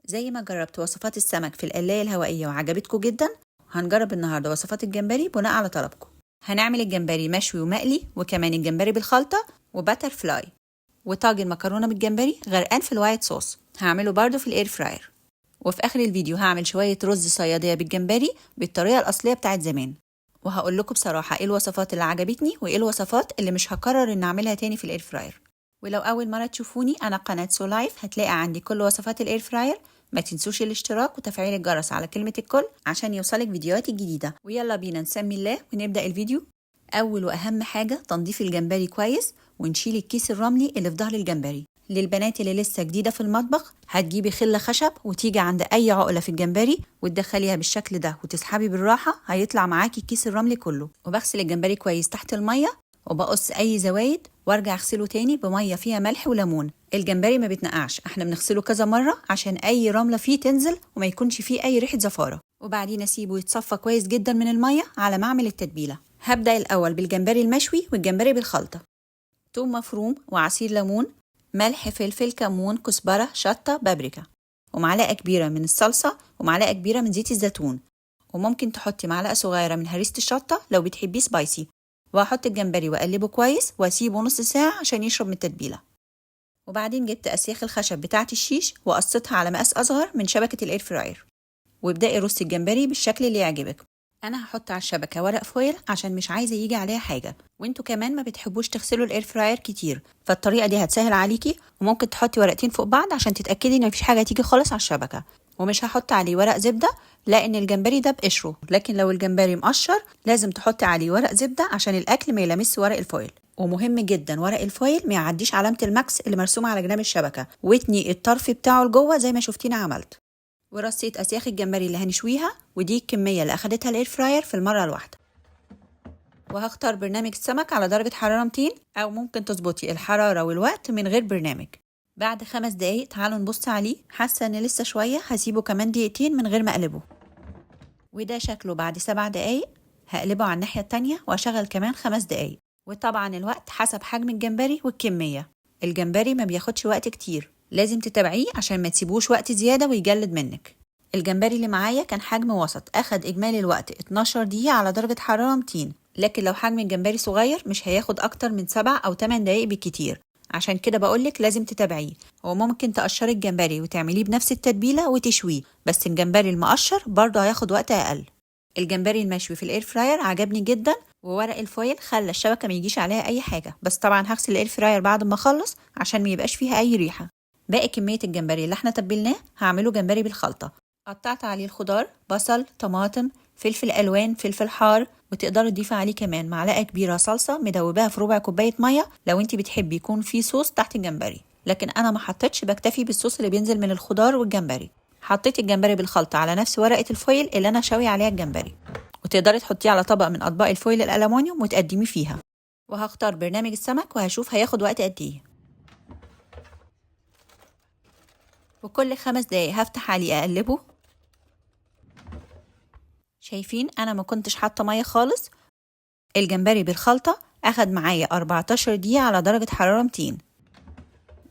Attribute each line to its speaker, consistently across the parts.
Speaker 1: زي ما جربت وصفات السمك في القلاية الهوائية وعجبتكم جدا، هنجرب النهاردة وصفات الجمبري بناء على طلبكم. هنعمل الجمبري مشوي ومقلي، وكمان الجمبري بالخلطة و butterfly، وطاجن مكرونة بالجمبري غرقان في ال white sauce هعمله برضو في ال air fryer. وفي آخر الفيديو هعمل شوية رز صيادية بالجمبري بالطريقة الأصلية بتاعت زمان، وهقول لكم بصراحة ايه الوصفات اللي عجبتني وايه الوصفات اللي مش هكرر ان اعملها تاني في ال air fryer. ولو اول مرة تشوفوني، انا قناة سولايف، هتلاقي عندي كل وصفات ال air fryer. ما تنسوش الاشتراك وتفعيل الجرس على كلمة الكل عشان يوصلك فيديوهاتي الجديدة. ويلا بينا نسمي الله ونبدأ الفيديو. أول وأهم حاجة تنظيف الجمبري كويس، ونشيل الكيس الرملي اللي في ظهر الجمبري. للبنات اللي لسه جديدة في المطبخ، هتجيبي خلة خشب وتيجي عند أي عقلة في الجمبري وتدخليها بالشكل ده وتسحبي بالراحة، هيطلع معاكي الكيس الرملي كله. وبغسل الجمبري كويس تحت المية وبقص أي زوايد، وارجع اغسله تاني بمية فيها ملح وليمون. الجمبري ما بيتنقعش، احنا بنغسله كذا مرة عشان أي رملة فيه تنزل وما يكونش فيه أي ريحة زفارة. وبعدين اسيبه يتصفى كويس جدا من المية على ما اعمل التتبيلة. هبدأ الأول بالجمبري المشوي والجمبري بالخلطة. توم مفروم وعصير ليمون، ملح، فلفل، كمون، كزبرة، شطة، بابريكا، ومعلقة كبيرة من الصلصة، ومعلقة كبيرة من زيت الزيتون، وممكن تحطي معلقة صغيرة من هريسة الشطة لو بتحبيه spicy. وهحط الجمبري واقلبه كويس واسيبه نص ساعة عشان يشرب من التتبيلة. وبعدين جبت أسياخ الخشب بتاعة الشيش وقصيتها على مقاس أصغر من شبكة ال air fryer. وابدأي رصي الجمبري بالشكل اللي يعجبك. انا هحط على الشبكة ورق foil عشان مش عايزه يجي عليها حاجة، وانتوا كمان ما بتحبوش تغسلوا ال air fryer كتير، فالطريقه دي هتسهل عليكي. وممكن تحطي ورقتين فوق بعض عشان تتاكدي ان مفيش حاجة تيجي خالص على الشبكة. ومش هحط عليه ورق زبدة لان الجمبري ده بقشره، لكن لو الجمبري مقشر لازم تحطي عليه ورق زبدة عشان الاكل ما يلمس ورق ال foil. ومهم جدا ورق ال foil ما يعديش علامة ال max اللي مرسومه على جناب الشبكة، واتني الطرف بتاعه لجوه زي ما شفتيني عملت. ورصيت اسياخ الجمبري اللي هنشويها، ودي الكمية اللي اخدتها ال air fryer في المرة الواحدة. وهختار برنامج السمك على درجه حرارة 200، او ممكن تظبطي الحرارة والوقت من غير برنامج. بعد 5 دقايق تعالوا نبص عليه. حاسه ان لسه شوية، هسيبه كمان دقيقتين من غير ما اقلبه. وده شكله بعد 7 دقايق. هقلبه على الناحية التانية واشغل كمان 5 دقايق. وطبعا الوقت حسب حجم الجمبري والكميه. الجمبري ما بياخدش وقت كتير، لازم تتابعيه عشان ما تسيبوش وقت زيادة ويجلد منك. الجمبري اللي معايا كان حجم وسط، اخد اجمالي الوقت 12 دقيقة على درجه حرارة 200، لكن لو حجم الجمبري صغير مش هياخد اكتر من 7 او 8 دقايق بالكتير. عشان كده بقولك لازم تتابعيه. وممكن تقشري الجمبري وتعمليه بنفس التتبيله وتشويه، بس الجمبري المقشر برضه هياخد وقت اقل. الجمبري المشوي في ال air fryer عجبني جدا، وورق ال foil خلى الشبكة ما يجيش عليها اي حاجة، بس طبعا هغسل ال air fryer بعد ما اخلص عشان ما يبقاش فيها اي ريحه. باقي كمية الجمبري اللي احنا تبلناه هعمله جمبري بالخلطه. قطعت عليه الخضار، بصل، طماطم، فلفل الوان، فلفل حار، وتقدري تضيفي عليه كمان معلقه كبيرة صلصه مدوباها في ربع كوباية مية لو انت بتحبي يكون في صوص تحت الجمبري، لكن انا ما حطيتش، بكتفي بالصوص اللي بينزل من الخضار والجمبري. حطيت الجمبري بالخلطه على نفس ورقة ال foil اللي انا شاويه عليها الجمبري، وتقدري تحطيه على طبق من اطباق ال foil الالومنيوم وتقدميه فيها. وهختار برنامج السمك وهشوف هياخد وقت قد ايه. وكل 5 دقايق هفتح عليه اقلبه. شايفين انا ما كنتش حاطه مية خالص. الجمبري بالخلطه اخد معايا 14 دقيقة على درجه حرارة 200.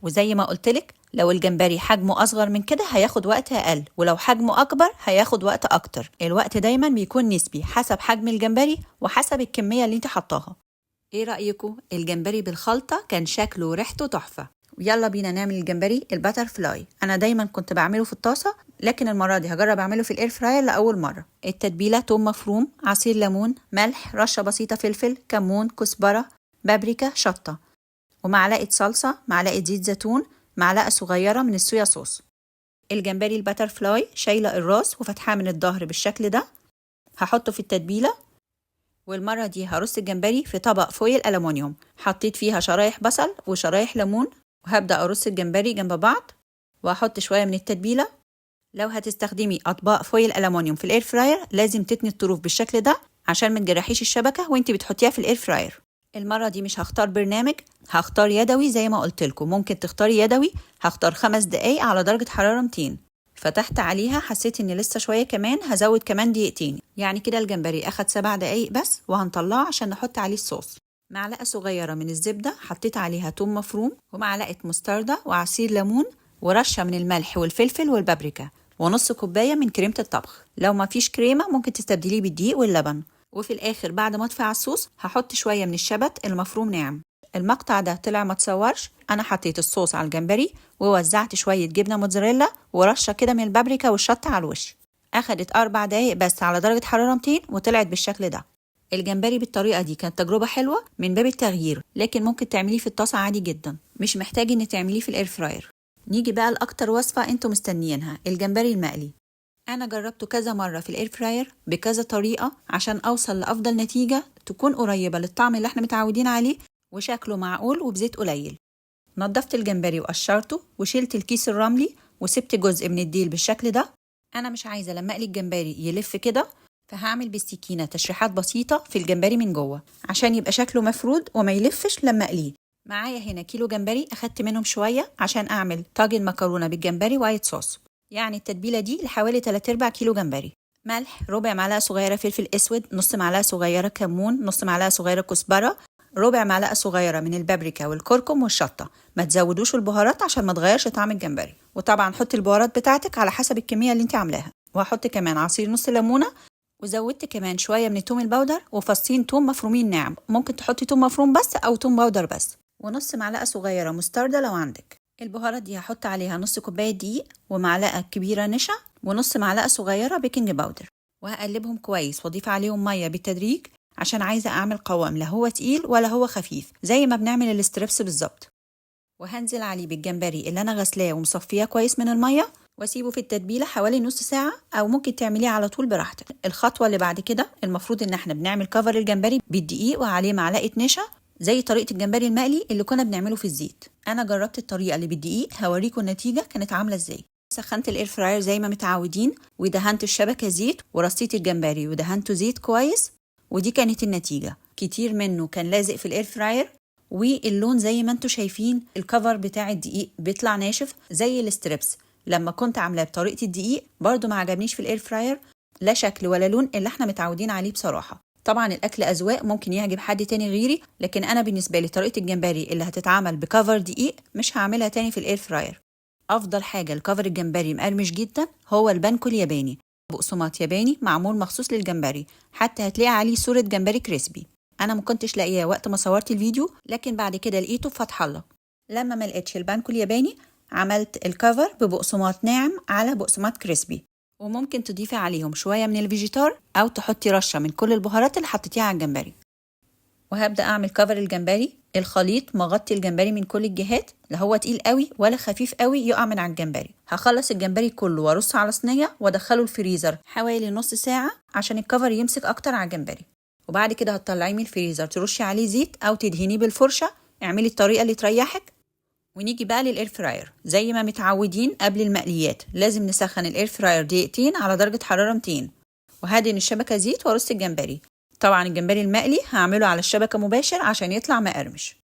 Speaker 1: وزي ما قلتلك لو الجمبري حجمه اصغر من كده هياخد وقت اقل، ولو حجمه اكبر هياخد وقت اكتر. الوقت دايما بيكون نسبي حسب حجم الجمبري وحسب الكمية اللي انت حطاها. ايه رايكم؟ الجمبري بالخلطه كان شكله وريحته تحفة. ويلا بينا نعمل الجمبري ال butterfly. انا دايما كنت بعمله في الطاسه، لكن المرة دي هجرب اعمله في ال air fryer لاول مرة. التتبيله توم مفروم، عصير ليمون، ملح، رشه بسيطة فلفل، كمون، كزبره، بابريكا، شطه، ومعلقة صلصه، معلقه زيت زيتون، معلقه صغيرة من ال soya sauce. الجمبري ال butterfly شايله الراس وفتحاه من الظهر بالشكل ده، هحطه في التتبيله. والمرة دي هرص الجمبري في طبق foil الومنيوم، حطيت فيها شرايح بصل وشرايح ليمون، وهبدأ أرص الجمبري جنب بعض، وأحط شوية من التتبيلة. لو هتستخدمي أطباق foil ألمونيوم في ال air fryer لازم تتني الطروف بالشكل ده عشان ما تجرحيش الشبكة وانت بتحطيها في ال air fryer. المرة دي مش هختار برنامج، هختار يدوي زي ما قلت لكم، ممكن تختاري يدوي. هختار 5 دقايق على درجة حرارة 200. فتحت عليها حسيت ان لسه شوية كمان، هزود كمان دقيقتين، يعني كده الجمبري اخد 7 دقايق بس، وهنطلعه عشان نحط عليه الصوص. معلقة صغيرة من الزبدة حطيت عليها توم مفروم، ومعلقة مستردة وعصير ليمون، ورشة من الملح والفلفل والبابريكا، ونص كوباية من كريمة الطبخ. لو ما فيش كريمة ممكن تستبدليه بالدقيق واللبن. وفي الآخر بعد ما اطفي على الصوص هحط شوية من الشبت المفروم ناعم. المقطع ده طلع ما تصورش، أنا حطيت الصوص على الجمبري ووزعت شوية جبنة موتزاريلا ورشة كده من البابريكا والشطة على الوش. أخدت 4 دقايق بس على درجة حرارة 200 وطلعت بالشكل ده. الجمبري بالطريقة دي كانت تجربة حلوة من باب التغيير، لكن ممكن تعمليه في الطاسة عادي جدا، مش محتاج إن تعمليه في ال air fryer. نيجي بقى لأكتر وصفة انتوا مستنيينها، الجمبري المقلي. أنا جربته كذا مرة في ال air fryer بكذا طريقة عشان أوصل لأفضل نتيجة تكون قريبة للطعم اللي احنا متعودين عليه وشكله معقول وبزيت قليل. نظفت الجمبري وقشرته وشلت الكيس الرملي وسبت جزء من الديل بالشكل ده. أنا مش عايزة لما أقلي الجمبري يلف كده، فهعمل بالسكينة تشريحات بسيطة في الجمبري من جوه عشان يبقى شكله مفرود وما يلفش لما أقليه. معايا هنا كيلو جمبري أخدت منهم شوية عشان أعمل طاجن مكرونة بالجمبري white sauce، يعني التتبيلة دي لحوالي 3/4 كيلو جمبري. ملح، ربع معلقة صغيرة فلفل أسود، نص معلقة صغيرة كمون، نص معلقة صغيرة كزبرة، ربع معلقة صغيرة من البابريكا والكركم والشطة. ما تزودوش البهارات عشان ما تغيرش طعم الجمبري، وطبعا حطي البهارات بتاعتك على حسب الكمية اللي انت عاملاها. وهحط كمان عصير نص ليمونة، وزودت كمان شوية من التوم ال powder وفصين توم مفرومين ناعم، ممكن تحطي توم مفروم بس أو توم powder بس، ونص معلقة صغيرة مستردة لو عندك. البهارات دي هحط عليها نص كوباية دقيق ومعلقة كبيرة نشا ونص معلقة صغيرة baking powder، وهقلبهم كويس واضيف عليهم مية بالتدريج عشان عايزة أعمل قوام لا هو تقيل ولا هو خفيف زي ما بنعمل ال strips بالظبط. وهنزل عليه بالجمبري اللي أنا غسلاه ومصفياه كويس من المية، واسيبه في التتبيلة حوالي نص ساعة، أو ممكن تعمليه على طول براحتك. الخطوة اللي بعد كده المفروض إن احنا بنعمل cover الجمبري بالدقيق وعليه معلقة نشا زي طريقة الجمبري المقلي اللي كنا بنعمله في الزيت. أنا جربت الطريقة اللي بالدقيق، هوريكم النتيجة كانت عاملة إزاي. سخنت ال air fryer زي ما متعودين، ودهنت الشبكة زيت ورصيت الجمبري ودهنته زيت كويس، ودي كانت النتيجة. كتير منه كان لازق في ال air fryer، واللون زي ما انتم شايفين ال cover بتاع الدقيق بيطلع ناشف زي ال strips. لما كنت عاملاه بطريقة الدقيق برضو ما عجبنيش في ال air fryer، لا شكل ولا لون اللي احنا متعودين عليه بصراحة. طبعا الاكل اذواق، ممكن يعجب حد تاني غيري، لكن انا بالنسبة لي طريقة الجمبري اللي هتتعمل ب cover دقيق مش هعملها تاني في ال air fryer. افضل حاجة ال cover الجمبري مقرمش جدا هو ال panko الياباني، بقسماط ياباني معمول مخصوص للجمبري، حتى هتلاقي عليه صورة جمبري crispy. انا ما كنتش لاقياه وقت ما صورت الفيديو، لكن بعد كده لقيته في فتح الله. لما ما لقيتش ال panko الياباني عملت ال cover ببقسماط ناعم على بقسماط crispy، وممكن تضيفي عليهم شوية من الفيجيتار أو تحطي رشة من كل البهارات اللي حطيتيها على الجمبري. وهبدأ أعمل cover الجمبري. الخليط مغطي الجمبري من كل الجهات، لا هو تقيل قوي ولا خفيف قوي يقع من على الجمبري. هخلص الجمبري كله وارصه على صينية وادخله الفريزر حوالي نص ساعة عشان ال cover يمسك أكتر على الجمبري. وبعد كده هتطلعيه من الفريزر ترشي عليه زيت أو تدهنيه بالفرشة، اعملي الطريقة اللي تريحك. ونيجي بقى لل air fryer. زي ما متعودين قبل المقليات لازم نسخن ال air fryer دقيقتين على درجة حرارة 200، وهدهن الشبكة زيت وارص الجمبري. طبعا الجمبري المقلي هعمله على الشبكة مباشر عشان يطلع مقرمش.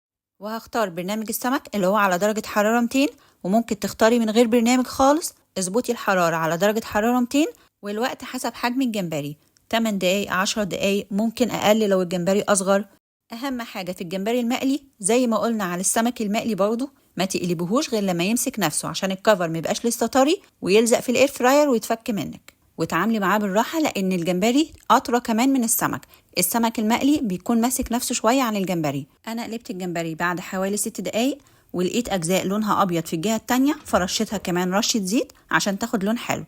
Speaker 1: وهختار برنامج السمك اللي هو على درجة حرارة 200، وممكن تختاري من غير برنامج خالص. اظبطي الحرارة على درجة حرارة 200 والوقت حسب حجم الجمبري، 8 دقايق 10 دقايق، ممكن أقل لو الجمبري أصغر. أهم حاجة في الجمبري المقلي زي ما قلنا على السمك المقلي برضه ما تقلبهوش غير لما يمسك نفسه عشان ال cover ما يبقاش لسه طري ويلزق في ال air fryer ويتفك منك. وتعاملي معاه بالراحة لأن الجمبري أطرى كمان من السمك، السمك المقلي بيكون ماسك نفسه شوية عن الجمبري. أنا قلبت الجمبري بعد حوالي 6 دقايق ولقيت أجزاء لونها أبيض في الجهة التانية، فرشتها كمان رشة زيت عشان تاخد لون حلو.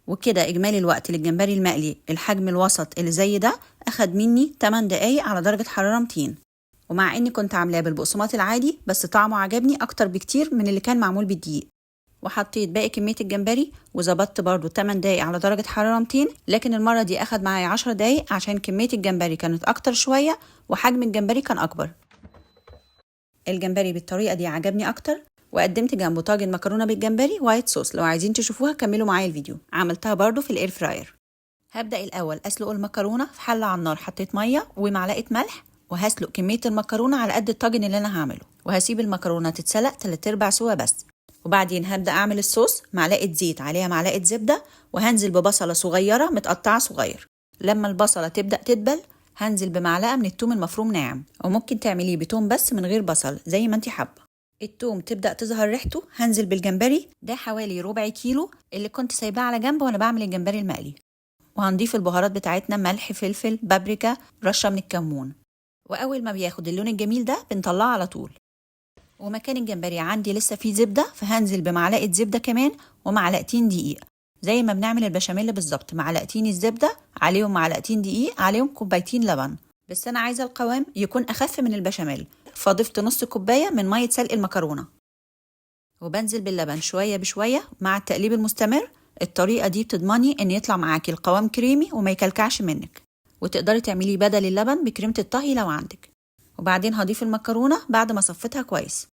Speaker 1: وكده إجمالي الوقت للجمبري المقلي الحجم الوسط اللي زي ده أخد مني 8 دقايق على درجة حرارة 200. ومع إني كنت عاملاه بالبقسماط العادي بس طعمه عجبني أكتر بكتير من اللي كان معمول بالدقيق. وحطيت باقي كمية الجمبري وظبطت برضو 8 دقايق على درجة حرارة 200، لكن المرة دي أخد معايا 10 دقايق عشان كمية الجمبري كانت أكتر شوية وحجم الجمبري كان أكبر. الجمبري بالطريقة دي عجبني أكتر، وقدمت جنبه طاجن مكرونة بالجمبري white sauce. لو عايزين تشوفوها كملوا معايا الفيديو. عملتها برضو في ال air fryer. هبدأ الأول أسلق المكرونة في حلة على النار، حطيت مية ومعلقة ملح، وهسلق كمية المكرونة على قد الطاجن اللي أنا هعمله، وهسيب المكرونة تتسلق 3/4 سوا بس. وبعدين هبدأ أعمل الصوص، معلقة زيت عليها معلقة زبدة، وهنزل ببصلة صغيرة متقطعة صغير. لما البصلة تبدأ تدبل هنزل بمعلقة من التوم المفروم ناعم، وممكن تعمليه بتوم بس من غير بصل زي ما انت حابة. التوم تبدأ تظهر ريحته هنزل بالجمبري، ده حوالي ربع كيلو اللي كنت سايباه على جنب وانا بعمل الجمبري المقلي. وهنضيف البهارات بتاعتنا، ملح، فلفل، بابريكا، رشة من الكمون. واول ما بياخد اللون الجميل ده بنطلعه على طول. ومكان الجمبري عندي لسه فيه زبدة، فهنزل بمعلقة زبدة كمان ومعلقتين دقيق زي ما بنعمل البشاميل بالظبط. معلقتين الزبدة عليهم معلقتين دقيق عليهم كوبايتين لبن، بس أنا عايزة القوام يكون أخف من البشاميل، فضفت نص كوباية من مية سلق المكرونة. وبنزل باللبن شوية بشوية مع التقليب المستمر. الطريقة دي بتضمني إن يطلع معاكي القوام كريمي وما يكلكعش منك، وتقدري تعمليه بدل اللبن بكريمة الطهي لو عندك. وبعدين هضيف المكرونة بعد ما صفيتها كويس.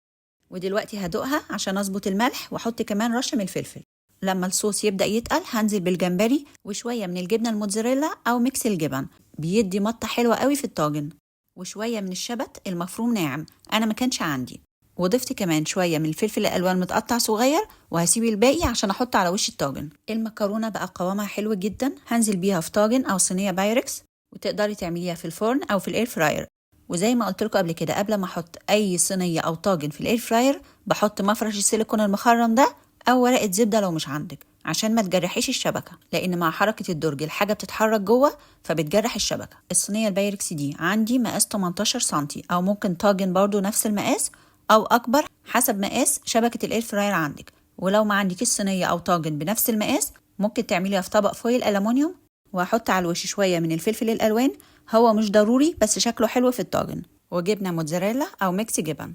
Speaker 1: ودلوقتي هدوقها عشان أظبط الملح، وأحط كمان رشة من الفلفل. لما الصوص يبدأ يتقل هنزل بالجمبري وشوية من الجبنة الموتزاريلا أو mix الجبن، بيدي مطة حلوة قوي في الطاجن، وشوية من الشبت المفروم ناعم، أنا ما كانش عندي. وضفت كمان شوية من الفلفل الألوان متقطع صغير، وهسيب الباقي عشان أحط على وش الطاجن. المكرونة بقى قوامها حلو جدا، هنزل بيها في طاجن أو صينية بايركس، وتقدري تعمليها في الفرن أو في ال air fryer. وزي ما قلت لكم قبل كده، قبل ما احط اي صينية او طاجن في ال air fryer بحط مفرش السيليكون المخرم ده او ورقة زبدة لو مش عندك، عشان ما تجرحيش الشبكة، لان مع حركة الدرج الحاجة بتتحرك جوه فبتجرح الشبكة. الصينية البايركس دي عندي مقاس 18 سنتي، او ممكن طاجن برضو نفس المقاس او اكبر حسب مقاس شبكة ال air fryer عندك. ولو ما عندكيش صينية او طاجن بنفس المقاس ممكن تعمليها في طبق foil الومنيوم. وهحط على الوش شوية من الفلفل الالوان، هو مش ضروري بس شكله حلو في الطاجن، وجبنه موتزاريلا او mix جبن.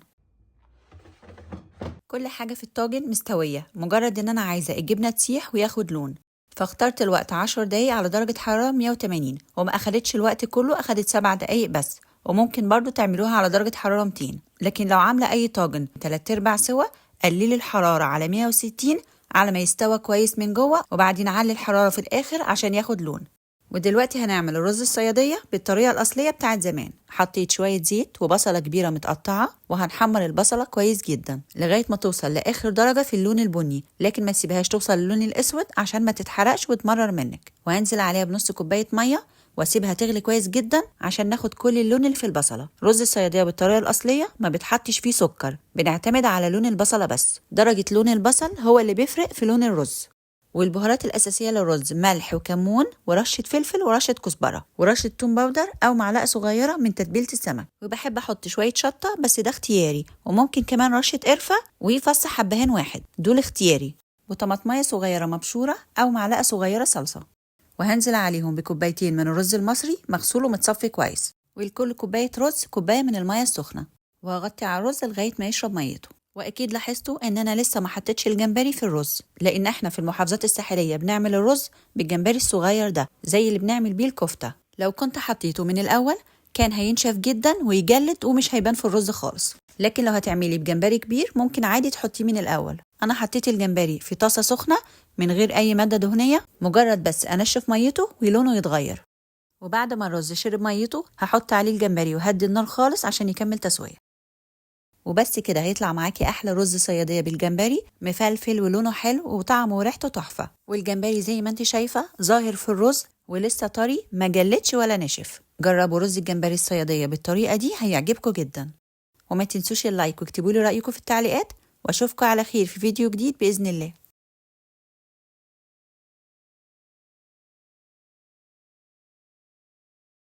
Speaker 1: كل حاجة في الطاجن مستوية، مجرد ان انا عايزه الجبنة تسيح وياخد لون، فاخترت الوقت 10 دقايق على درجه حرارة 180، وما اخدتش الوقت كله، اخدت 7 دقايق بس. وممكن برضو تعملوها على درجه حرارة 200، لكن لو عامله اي طاجن 3/4 سوا قللي الحرارة على 160 على ما يستوى كويس من جوه، وبعدين علي الحرارة في الاخر عشان ياخد لون. ودلوقتي هنعمل الرز الصيادية بالطريقة الأصلية بتاعت زمان. حطيت شوية زيت وبصلة كبيرة متقطعة، وهنحمر البصلة كويس جدا لغاية ما توصل لآخر درجة في اللون البني، لكن ما تسيبهاش توصل للون الأسود عشان ما تتحرقش وتمرر منك. وهنزل عليها بنص كوباية مية واسيبها تغلي كويس جدا عشان ناخد كل اللون اللي في البصلة. رز الصيادية بالطريقة الأصلية ما بتحطش فيه سكر، بنعتمد على لون البصلة بس، درجة لون البصل هو اللي بيفرق في لون الرز. والبهارات الأساسية للرز ملح وكمون ورشة فلفل ورشة كزبرة ورشة توم powder أو معلقة صغيرة من تتبيلة السمك. وبحب أحط شوية شطة بس ده اختياري، وممكن كمان رشة قرفة وفص حبهان واحد، دول اختياري، وطماطمية صغيرة مبشورة أو معلقة صغيرة صلصة. وهنزل عليهم بكوبايتين من الرز المصري مغسول ومتصفي كويس، ولكل كوباية رز كوباية من المية السخنة، وهغطي على الرز لغاية ما يشرب ميته. واكيد لاحظتوا ان انا لسه ما حطيتش الجمبري في الرز، لان احنا في المحافظات الساحلية بنعمل الرز بالجمبري الصغير ده زي اللي بنعمل بيه الكفتة. لو كنت حطيته من الاول كان هينشف جدا ويجلد ومش هيبان في الرز خالص، لكن لو هتعملي بجمبري كبير ممكن عادي تحطيه من الاول. انا حطيت الجمبري في طاسه سخنة من غير اي مادة دهنية، مجرد بس انشف ميته ولونه يتغير. وبعد ما الرز شرب ميته هحط عليه الجمبري وهدي النار خالص عشان يكمل تسويه. وبس كده هيطلع معاكي احلى رز صياديه بالجمبري، مفلفل ولونه حلو وطعمه وريحته تحفة. والجمبري زي ما انت شايفه ظاهر في الرز ولسه طري، ما جلدش ولا نشف. جربوا رز الجمبري الصياديه بالطريقة دي هيعجبكم جدا. وما تنسوش ال like واكتبوا لي رايكم في التعليقات، واشوفكم على خير في فيديو جديد باذن الله.